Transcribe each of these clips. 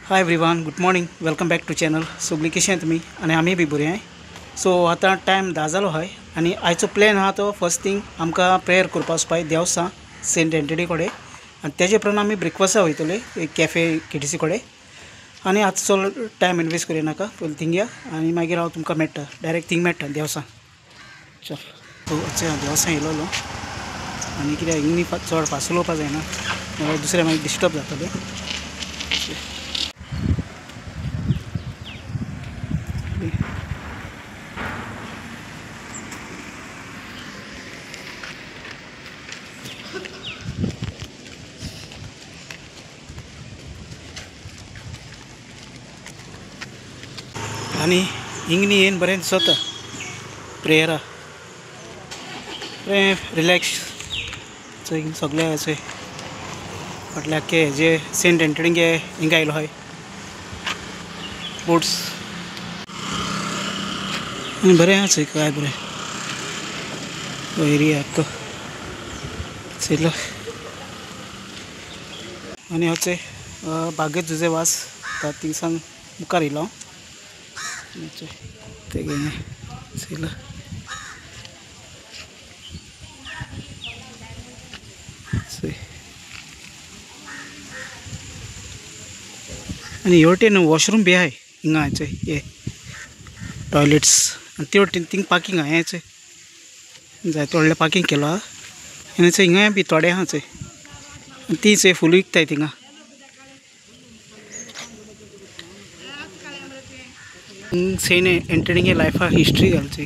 Hi everyone, good morning, welcome back to channel. सगळीं कशें तुमी आनी आमी बी बरी आहाय. सो आतां टायम 10 जालो आहाय आनी आयचो प्लॅन आहा तो फर्स्ट थिंग आमकां प्रेयर करपा वचपाक देवसा सेंट एंटनी कडेन आनी तेजे उपरांत आमी ब्रेकफास्टा वयतले एक कॅफे केटीसी कडेन. आनी आतां चल टायम इनवेस्ट करूं नाका, पयलीं थिंग या आनी मागीर हांव तुमकां मेळटा, डायरेक्ट थिंग मेळटा देवसा. चल अशें हांव देवसा येयलोलो आनी कित्याक हिंग चड फास्ट उलोवपा जायना, नाल्यार दुसरें मागीर डिस्टर्ब जातलें. आनी हिंगनी येवन बरें दिसता प्रेयरा, बरें रिलॅक्स सगळे अशें फाटल्या आख्खे जे सेंट एंटनीगे हिंगा आयलो आहाय बोट्स आनी बरें आसा काय बरें एरिया आख्खो चयलो. आनी अशें बागेत जुजे वास थिंगसान मुखार येयलो हांव. चयला आनी हे वटेन वॉशरूम बी आहाय हिंगा हे टॉयलेट्स आनी ते वटेन थिंग पार्किंग आहा, हें जायते व्हडलें पार्किंग केलो आहा. आनी हिंगाय बी थोडे आहा आनी ती चोय फुलां विकताय थिंगा. सेंट एंटनीगे लायफा हिस्ट्री घालची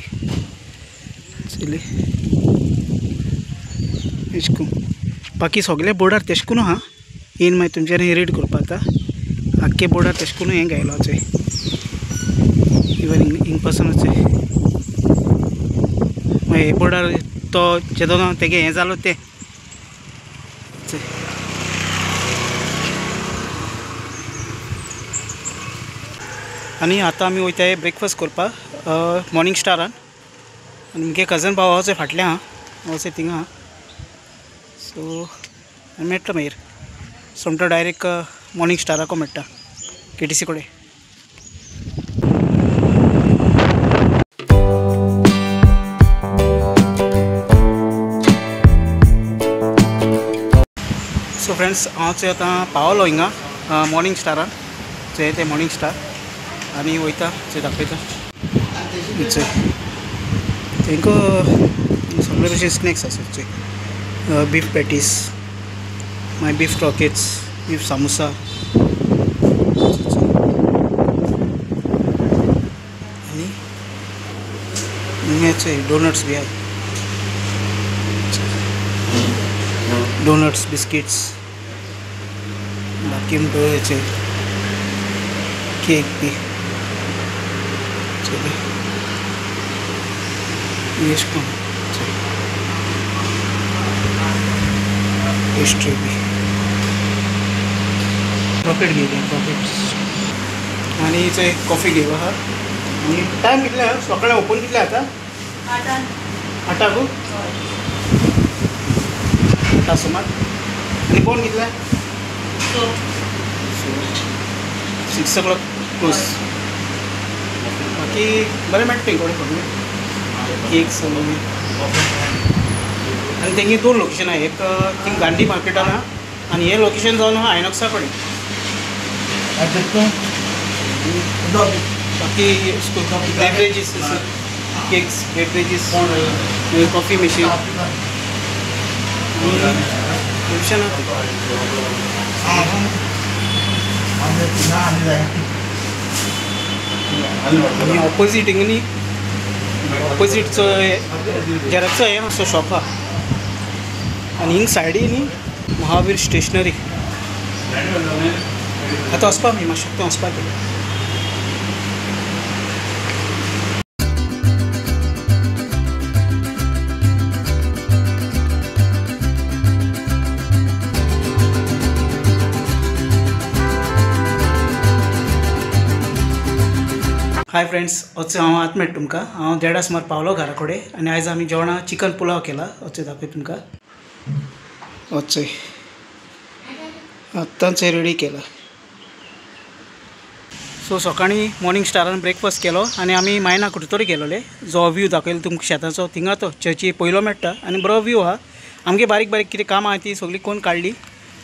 चली एशें करून. बाकी सगळे बोर्डार तेशें करून आहा, येवन मागीर तुमच्यानी रीड करपा जाता. आख्खे बोर्डार तेशें करून हें घायलो चोय, इवन हिंग पासून चोय मागीर हे बोर्डार तो जेदोना तेगे हें जालो तें. आनी आतां आमी वयताय ब्रेकफास्ट करपाक मॉर्निंग स्टारान. आनी मुगे कजन भाव आहा फाटल्यान आहा, वचय थिंगा आहा. सो आनी मेळटा मागीर सोमतो डायरेक्ट मॉर्निंग स्टाराको मेळटा केटीसी कडेन. सो फ्रेंड्स, हांव चोय आतां पावलो हिंगा मॉर्निंग स्टारान. चोय तें मॉर्निंग स्टार आनी वयता चोय दाखयता. चोय तांकां सगळे भशेन स्नॅक्स आसा चोय, बीफ पॅटीस, मागीर बीफ रॉकेट्स, बीफ सामोसा आनी हिंगा चोय डोनट्स बी आहाय, डोनट्स बिस्किट्स, बाकी म्हणटा केक बी. पेस्ट्री बी रॉकेट घेयले रॉकेट्स. आनी चोय कॉफी घेवप आहा. आनी टायम कितले आहा? सकाळीं ओपन कितले जाता? आठांकू 8 सुमार. आनी बोन कितले? 6 o'clock close. बाकी बरें मेळटा तेंकडे सगळें केक्स आनी तेंगे 2 लोकेशन आहा, एक थिंग गांधी मार्केटान आहा आनी हें लोकेशन जावन आहा आयनॉक्सा कडेन. बाकी beverages, cakes, beverages, coffee machine location आहा. आनी ऑपोजीट हिंगा न्ही, ऑपोजीटचो झेरॉक्सचो हें आसा शॉप आहा. आनी हिंग सायडी न्ही महावीर स्टेशनरी. आतां वचपा आमी मातशें थंय वचपाक. हाय फ्रेंड्स, अचो हांव आतां मेळटा तुमकां. हांव 1:30 सुमार पावलो घरा कडेन आनी आयज आमी जेवणाक चिकन पुलाव केला. अचो दाखय तुमकां. अचोय आत्तांच रेडी केला. सो सकाळीं मॉर्निंग स्टारान ब्रेकफास्ट केलो आनी आमी मायना कुडतरी गेलोले. जो व्यू दाखयलो तुमकां शेताचो थिंगा तो चर्ची पयलो मेळटा आनी बरो व्यू आहा. आमगे बारीक बारीक कितें कामां आहा ती सगळीं कोण काडली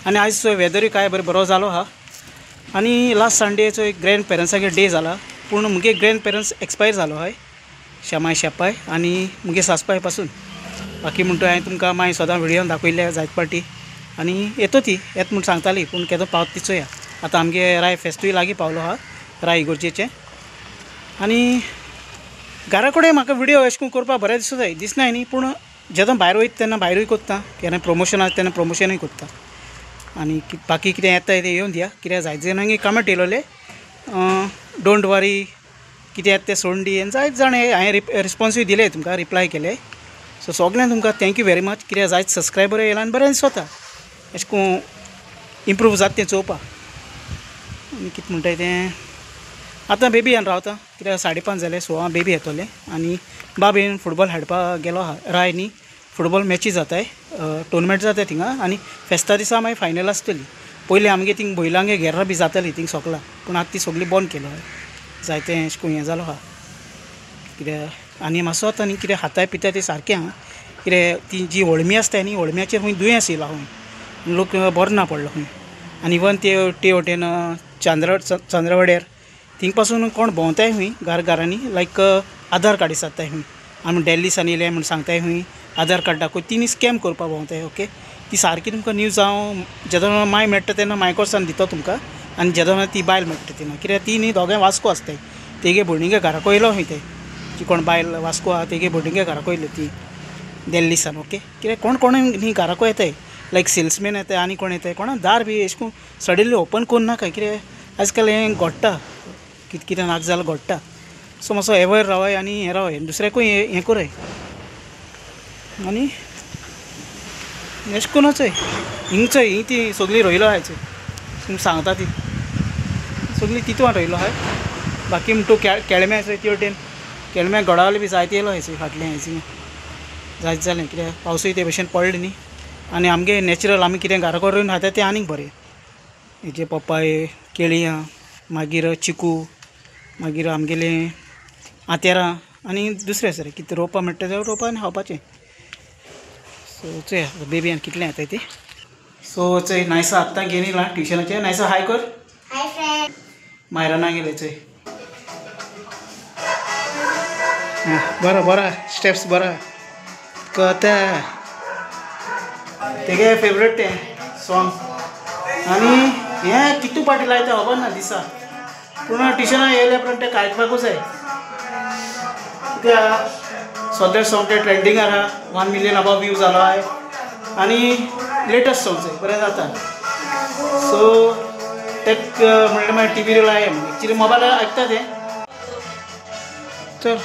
आनी आयज वेदरूय काय बरें बरो जालो आहा. आनी लास्ट संडेचो एक ग्रँड पेरंट्सागे डे जाला, पूण मुगे ग्रँड पेरंट्स एक्सपायर जालो हय, श्यामाय शेपाय आनी मुगे सासपाय पासून. बाकी म्हणटा हांवें तुमकां मागीर सदां व्हिडियोन दाखयल्ले जायत पार्टी आनी येतो ती येत म्हूण सांगताली, पूण केदो पावत ती चोया. आतां आमगे राय फेस्तूय लागीं पावलो आहा, राय इगोर्जेचें. आनी घरा कडेन म्हाका व्हिडियो अशें करून करपाक बरें दिसता दिसनाय न्ही, पूण जेन्ना भायर वयता तेन्ना भायरूय करता, केन्ना प्रमोशन आसा तेन्ना प्रमोशनूय करता. आनी बाकी कितें येता तें येवन दिया, कित्याक जायते जाणांक कमेंट येयलोले don't वरी कितें येता तें सोडून दी, आनी जायते जाण हांवें रिस्पोन्सूय दिले तुमकां, रिप्लाय केले. सो सगल्यांक तुमकां thank you very much, कित्याक जायते सबस्क्रायबर येयला आनी बरें दिसता अशें करून इम्प्रूव जाता तें चोवपाक. आनी कितें म्हणटाय तें आतां बेबी येवन रावता, कित्याक 5:30 जाले, 6 बेबी येतोलें. आनी बाब येवन फुटबॉल खेळपाक गेलो आहा, राय न्ही फुटबॉल मॅची जाताय, टोर्नामेंट जाताय थिंगा आनी फेस्ता दिसा मागीर फायनल आसतली. पयलीं आमगे थिंग बैलांगे गेर्रां बी जाताली थिंग सोकला, पूण आतां ती सगळी बंद केलो जायतें अशें करून हें जालो आहा. कित्याक आनी मातसो आतां न्ही कितें खाताय पिताय तें सारकें आहा, कित्याक ती जी होळमी आसताय न्ही होळम्याचेर खंय दुयेंस येयला खंय, लोक बरो ना पडलो खंय. आनी इवन ते ते वटेन चांद्रवाड्यार थिंग पासून कोण भोंवताय खंय घर घरांनी, लायक आधार कार्ड विचारताय खंय, आमी दिल्ली सान येयले म्हूण सांगताय खंय, आधार कार्ड दाखय, तिनी स्कॅम करपाक भोंवताय. ओके, ती सारकी तुमकां न्यूज हांव जेन्ना माय मेळटा तेन्ना मायकोसान दिता तुमकां, आनी जेन्ना ती बायल मेळटा तेन्ना, कित्याक ती न्ही दोगांय वास्को आसताय, तेगे भयणीगे घराको येयलो खंय ते, ती कोण बायल वास्को आहा तेगे भयणीगे घराको येयलो ती दिल्ली सान. ओके, कित्याक कोण कोण न्ही घराको येताय, लायक सेल्समॅन येताय आनी कोण येताय, कोणा दार बी अशें करून सडनली ओपन करूं नाका, कित्याक आजकाल हें घडटा, कितें कितें नाका जाल्यार घडटा. सो मातसो एवर रावाय आनी हें रावाय, दुसऱ्याकूय हें कराय. आनी अशें करून चोय हिंग चोय ही ती सगळी रोयलो आहाय चोय, तुमकां सांगता ती सगळी तितून रोयलो आहाय. बाकी म्हणटू केळम्या चोय ती वटेन केळम्या गोडावले बी जायते येयलो आहाय चोय फाटलें हें जायत जालें, कित्याक पावसूय ते भशेन पडले न्ही. आनी आमगे नॅचरल आमी कितें घरा करून खाता तें आनीक बरें, हेजे पप्पाय केळयां, मागीर चिकू, मागीर आमगेलें आंतेरां आनी दुसरें सर कितें रोवपा मेळटा तें रोवपा आनी खावपाचें. सो चोया बेबी आनी कितलें येताय ती. सो चोय नायसा आत्तां घेवन येयला ट्युशनाचें. नायसा हाय कर, हाय फ्रेंड. मायराना गेले चोय, बरो बरो स्टेप्स बरो कता तेगे फेवरेट तें सॉंग. आनी हें कितू पाटी लायता खबर ना दिसा, पूण ट्युशनाक येयल्या उपरांत तें आयकपाकूच जाय, कित्याक सद्या सॉंग तें ट्रेंडिंगार आहा, 1 मिलियन अबाव व्यू जालो आहाय आनी लेटस्ट सॉंग चोय बरें जाता. सो तेक म्हणल्यार मागीर टिवीर लाय, एक्चुली मोबायलार आयकता तें. चल.